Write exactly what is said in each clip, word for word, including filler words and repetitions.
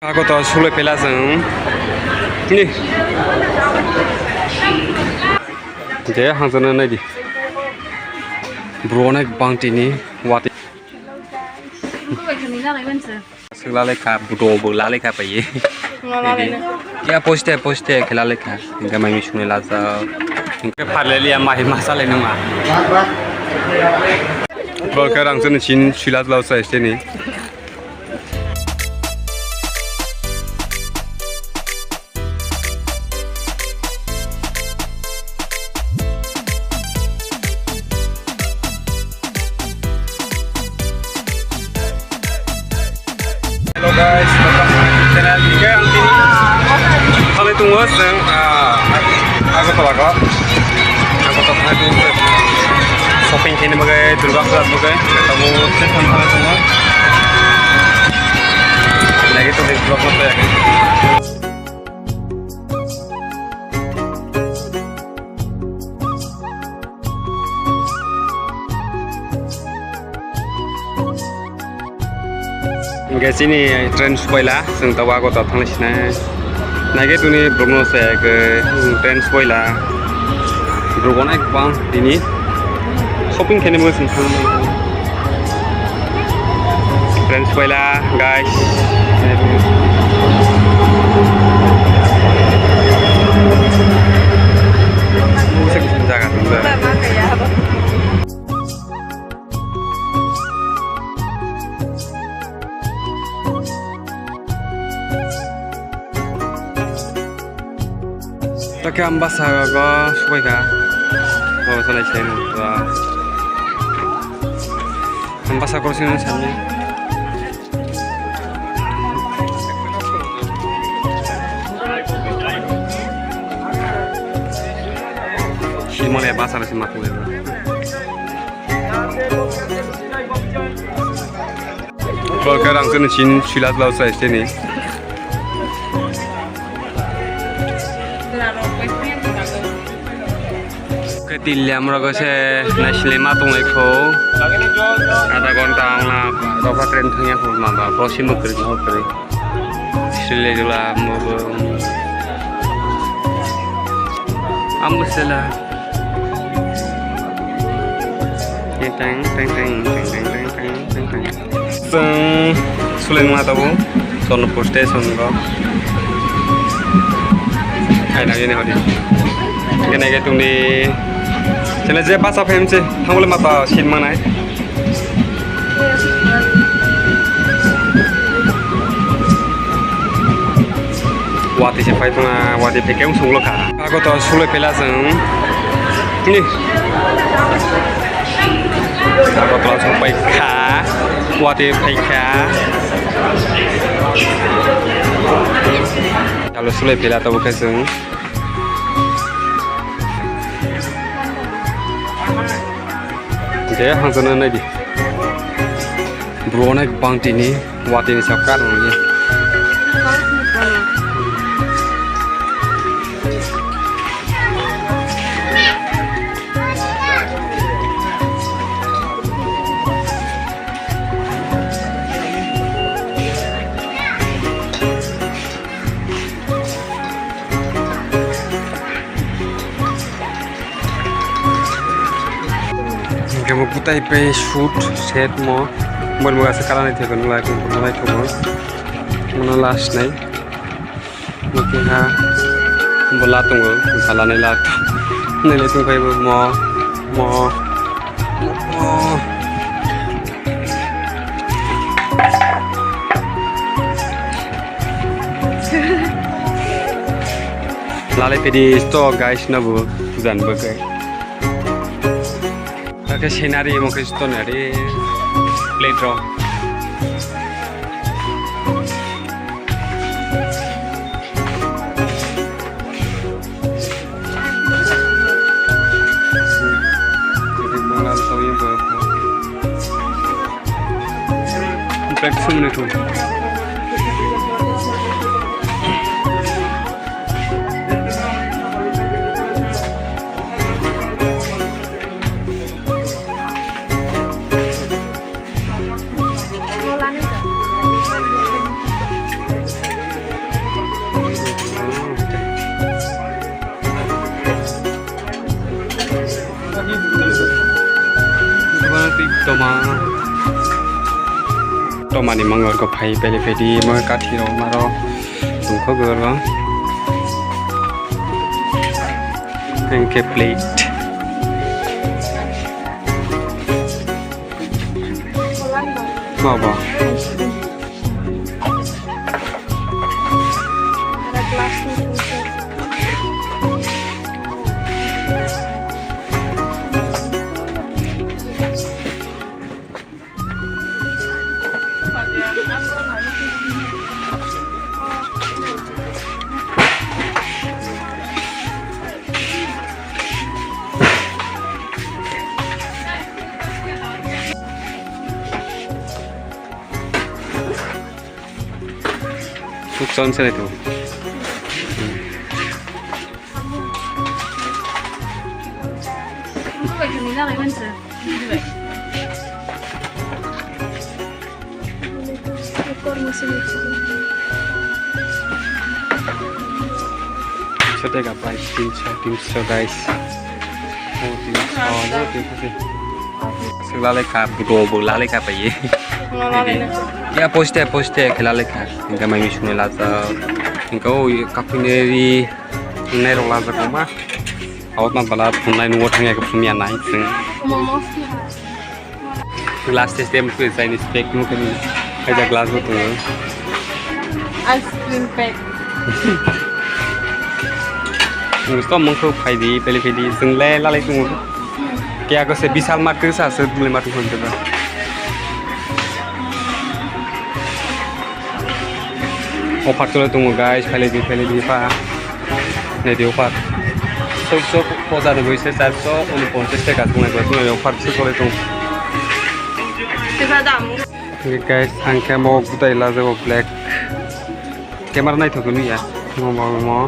Ako to sulai pela chwng. Ni. Je hangchana nai di. Bro onek bang tini wati. Sila lekha, bro bo la lekha pai. Ya poste poste khela lekha. Hingke mai mi suni la sa. Hingke pharle liya mai ma sa le nung a. Bro ke rang chini chin sila la sa este ni. Hello guys, welcome to my channel. Hingke ang tini thangwi tongo chwng, ah, Agartala o. Agartala thangwi tongo chwng shopping khaina bagwi, Durga Puja bagwi. Tamo se thang thangwi tongo. Lagi to vlog no play again. Hingke chini train supaila, chwng tabuk Agartala thangna sinai. Naikhe tuni borokno se ke, hmm, train supaila. Borok onek bang tini shopping khaina bagwi chwng thangna. Train supaila, guys. Jaga tongkha. Tokhe ang basa go subai kha. Bo salai sai ba. Ang basa ko sini sami. Himale basa le sima tuwe. Bo ke rang chini chin sila la sa este ni. Ke tilyam rogo se naisile ma tong ekho. Ada gonta ang na doka train thangya ko ma ba prosim kri ko kri. Sile jula mo bo. Ambo sela. Teng, teng, teng. Chwng Sulaimung tabuk Chornopur station go. Hai nang ini hodi. Kene ke tungdi. Chene je basa phemse thangole mata sin manai. Wati se phai tongna, wati phai khe wng sunglo kha. Agartala sulai pela chwng. Ni. Agartala chwng pai kha. Wati phai kha. Alo sulai pela tabuk khe chwng. Je hangchana nai di. Bro onek bang tini, watini sak kar nang ye. Hingke bo kutai pai shoot set mo. Mobile bo kaisa kalanai thaigo nung lai tong lai tong mo. Mono last nai. Bo keha bo la tongo, kalanai la. Nai le tong phai bo mo, mo, mo. Lalai pedi sto guys na bu jan bagai. Kake scenery mo ke sto nari plate ro. Practice mo ni thung. Ma. Tomani mangor ko phai pele phedi ma kathi rok maro. Tungkho goro. Engke plate. Baba. Suk son se tu. Tinsho taka price, tinsho, tinsho, guys. Oh, tinsho, oh, tinsho. Sila leka, bro, bro, la leka pa ye. Ya, poste, poste, khe la leka. Hingke mai misung la ta. Hingke o, kapineri, nai rok la ta koma. Awat ma bala, phunai nungo thangya, kapsum ya nai, sing. Momo. Glass system khe Chinese pack mungkhe ni. Kaisa glass bo tongo. Ice cream pack. Nungsto mungkhe phaidi, pele phaidi, chwng le lalai tongo. Kaya ko se Vishal Mart khe sa se dule mart hwn khe ba. Offer chole tongo guys, phailai di, phailai di, pha. Nai di offer. Soiso poja ni boise charso uniponchas taka tongnai, tongnai offer se chole tong. Guys, ang khe mo gutai lajago black. Camera naithok nw ya. Mo, mo, mo.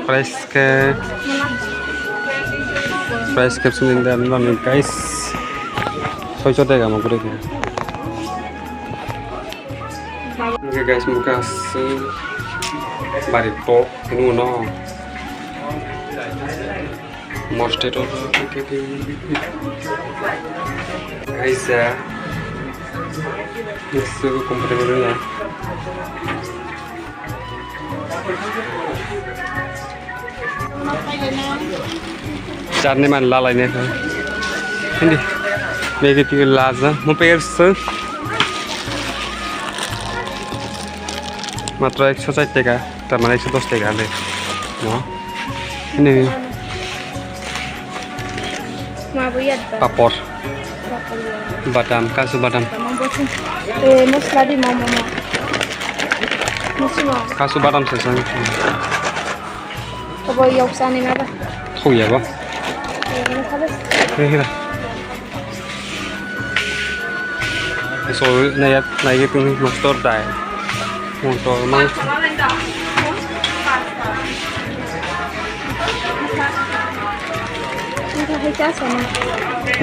Price khe, price khe sini dan nani guys. Soiso taka mo gure khe. Oke guys, mukha se bari tok ini uno. Mostet o guys ya. Next comfortable ya. Charni man lalai ne. Hindi. Megi tiga laza. Mo payar se. Matro ekso char taka. Tamani ekso dos taka le. No. Hindi. Ma bo yat ba. Papor. Papor ya. Badam, kasu badam. Tamo bo sing. Eh, mosla di mo, mo, mo. Mosla. Kasu badam se sang. Kobo yok sani ma ba. Thok ya ba. Eh, ini khalas. Ini, ini. So, naya, naya itu nih, motor dai. Motor mang. Ini kah hai chas sama.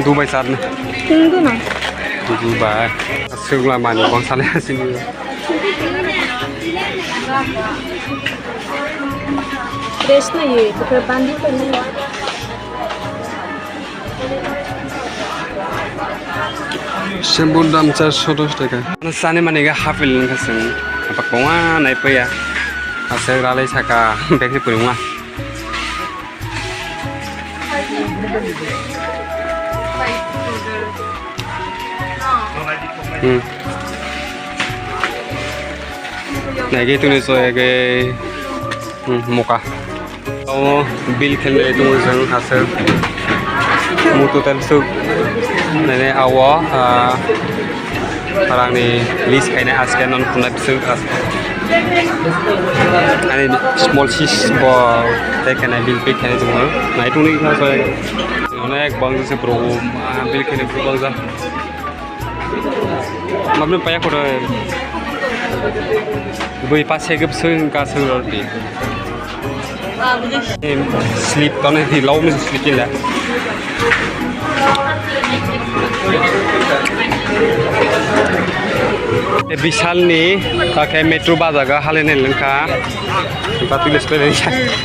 Dubai sar nih. Tunggu na. Dubai. Sugla mani bangsa le sini. Dress na ye, to bandi to nahi. Shampoo dam charso dos taka. Sani mani ga half el nang kasing. Apa konga nai paya. Asa ralai saka bag ni purima. Hmm. Nai ge tuni so ya ge. Hmm, moka. O bill khenai tongo jang aswk. Mutu tel swk nene awo, ah, rangni list khainai aske non phunai bwswk as-, ani small sis bo tei khenai bill pay khainai tongo. Nai tongni kha soi onek bang se bro, ah, bill khainai bwswk bang ja. Mabini paya kotor. Bui pa se gep sung ka sung ror di. Em, sleep tone di lau ni sleep la. Te Vishal ni ta khe metro bajaga hale ne lengkha. Ta tu le spe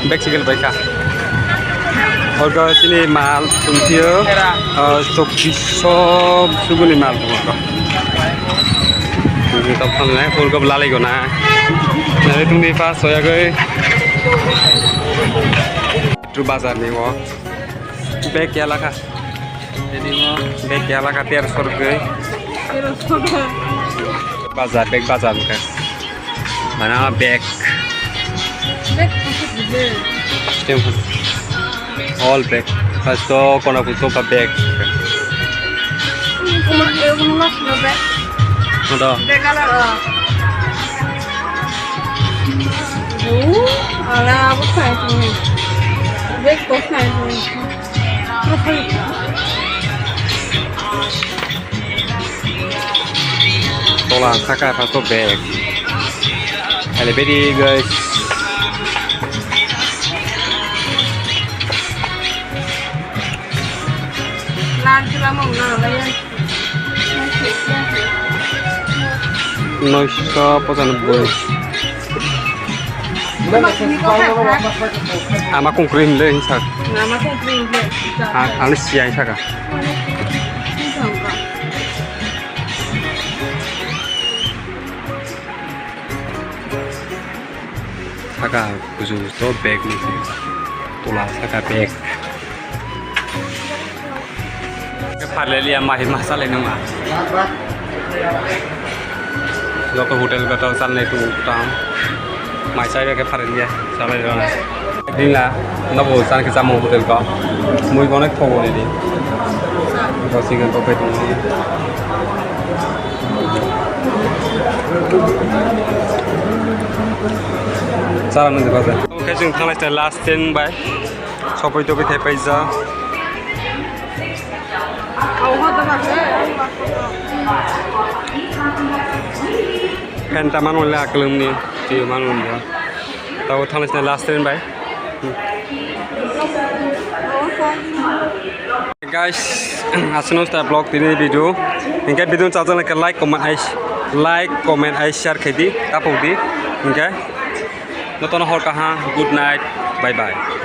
bek sikil bai kha. Orgo chini mal tongphio, ah, chokbiso suguni mal tongo orgo. Tini tok thang nai, orgo bwlalai gona. Nai tongdi pa soyagwi. Tu bazar ni o. Bag ya lakha. Bag ya lakha tersho rwgwi. Bazar, bag bazar wngkha. Mana bag. Bag kosok gede. Stem. All bag. First to kona kuto ka bag. Kuma, eh, kuma mas na bag. Ada. Bag ala, ah. Oh, ala, apa saya tu ni? Bag kos saya tu ni. Tola saka paso bag. Ele bedi guys. Noisho pochanoboi. Ama kongkri hinle hinsa. Ama kongkri hinle. Ha, ano siya hinsa ka. Saka kusu to bag ni. Tola saka bag. Pharleliya mahi ma salai nung ma. Joto hotel kata salai tu tang. Mai sai ke pharleliya salai rona. Dila nobo san ke samo hotel ko. Mui bonek thobo ni di. Ko singa ko pe tu. Sara nung ko. Okay, sing thanglai last ten bai. Sopoi topoi thai paisa. Penta mano le aklum ni, tiyo mano le. Tabo thanglai last train bai. Guys, aswkno ta vlog tini video. Hinkhe video chajak like, comment, like, comment, share khaidi, tapokdi. Hinkhe. Notono hor kaham, good night, bye bye.